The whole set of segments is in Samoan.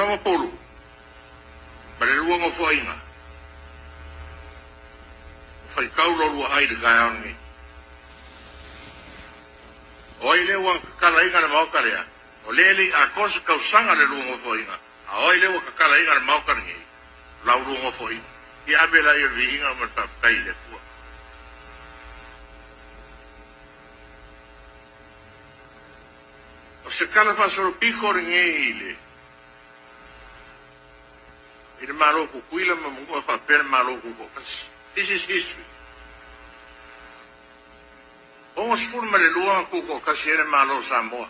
Pula ma Pulu, ma le lua nofoaiga, ua faitau lo lua ai i le taeao lenei. O ai lea ua tatalaina le maota lea? O lea e le i atoa se tausaga le lua nofoaiga, a o ai lea ua tatalaina le maota lenei? O lau lua nofoaiga. Ia ave laia o le viiga ma le faafetai i le Atua. O se tala faasolopito lenei i le i le Malo o Tutuila ma Manua faapea le Malo Tutoatasi. This is history. 62 na tutoatasi ai le Malo o Samoa.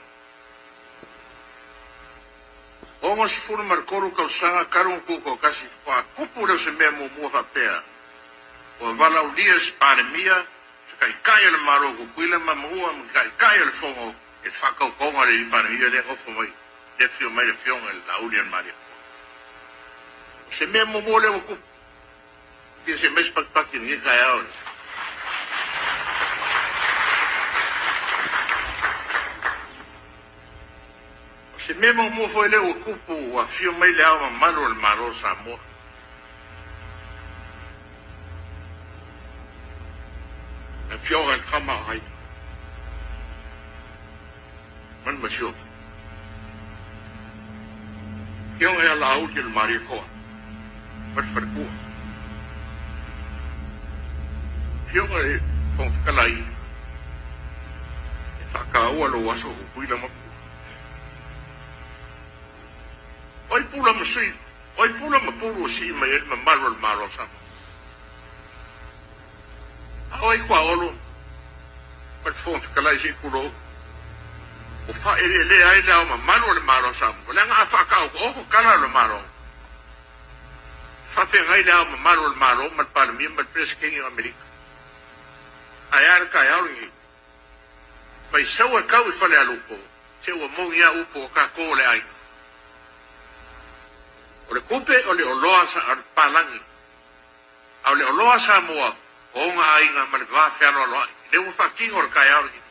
63 tausaga talu ona tutoatasi faatoa tupu lea o se mea muamua faapea ua valaaulia se Palemia, se Taitai o le Malo o Tutuila ma Manua ma Taitai o le Fono i le faatautoga a le Palemia lea nofo mai, lea afio mai le Afioga i le Laaulialemalietoa. O se mea muamua lea ua tupu. Fia se mai se patipati i lenei taeao. O se mea muamua foi lea ua tupu ua afio mai le Ao Mamalu o le Malo o Samoa. Le Afioga i le Tama a Aiga ma le Masiofo. Afioga ia Laauli o le Malietoa ma le Faletua. Afioga i le Fofoga Fetalai, e faataua lou aso o Tutuila ma Pua. O ai pula ma sui, o ai pula ma pulu o sii mai ai le mamalu o le Malo o Samoa? A o ai tuaolo ma le Fofoga Fetalai se i tulou, ua faaeleelea ai le ao mamalu o le Malo o Samoa, leaga a faataotooto tala o le Malo, e faafeagai le ao mamalu o le Malo ma le Palemia ma le Peresetene o Amerika. Ae a le taeao lenei? Mai sau e tau i Falealupo, se ua moni a upu o tatou o le aiga. O le tupe o le oloa sa o le palagi, a o le oloa a Samoa o ona aiga ma le va fealoaloai. Lea ua faatino le taeao lenei.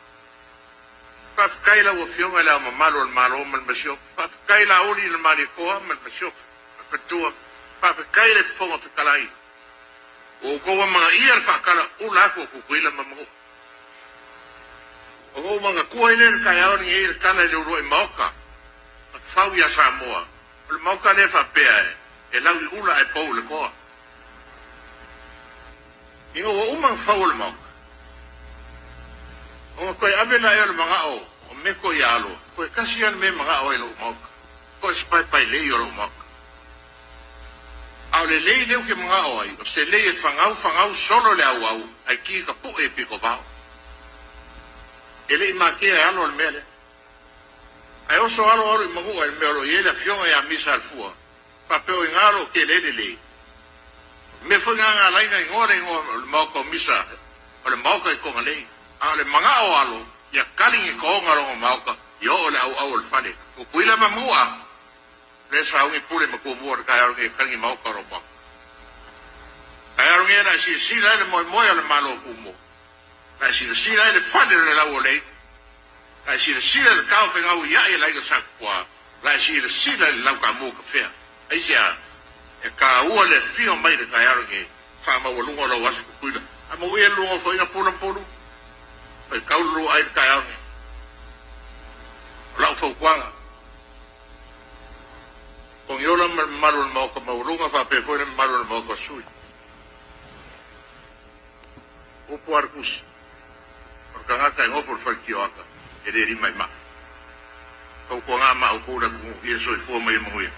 Faafetai i lau Afioga i Le Ao Mamalu o le Malo ma le Masiofo. Faafetai Laauli i le Malietoa ma le Masiofo ma le Faletua. Faafetai le Fofoga Fetalai. Ua outou amanaia le faatala ula atu o Tutuila ma Manua. Ona ou manatua ai lea i le taeao lenei i le tala i le uluai maota na fau ia Samoa. O le maota lea faapea e lau i ula ae pou i le toa. Ina ua uma ona fau o le maota, ona toe ave laia o le manao o Meko ia Alo, toe tasi lava le mea e manao ai i lou maota, toe se paepae lei o lou maota. A o le lei lea ou te manao ai, o se lei e fagau fagau solo le auau ae ki ka puʻe i pito vao. E le i matea e Alo le mea lea. Ae oso Alo alu i Manua i le mea o lo o i ai le afioga ia Misa Alefua, faapea o i ina lo o tele ai le lei. O le mea foi lena na ala ai ona igoa le igoa o le maota o Misa o le maota i Togalei. A o le manao o Alo, ia kali ni toga lona maota ia oo le auau o le fale. Tutuila ma Manua, lea sauni pule ma tumua o le taeao lenei e kali ni maota o lou maota. Taeao lenei na e silasila ai le moemoe o le Malo o Tumua. Na e silasila ai le fale o le lau o le Na e silasila i le taofegau i aʻe laina Satupua, na e silasila i le laukamu o Kafea. Aisea? E taua le afio mai i le taeao lenei, faamaualuga o lau aso Tutuila. A maua le lua nofoaiga pula ma pulu, faitau le lua ai i le taeao lenei. O lau fautuaga, Togiola ma le mamalu o le Maota maualuga faapea foi le mamalu o le Maota o sui. Upu a le Tusi, O le tagata e nofo i le fale tioata, e le lima i maa. Tautuaga ma outou le atunuu, ia soifua ma ia manuia.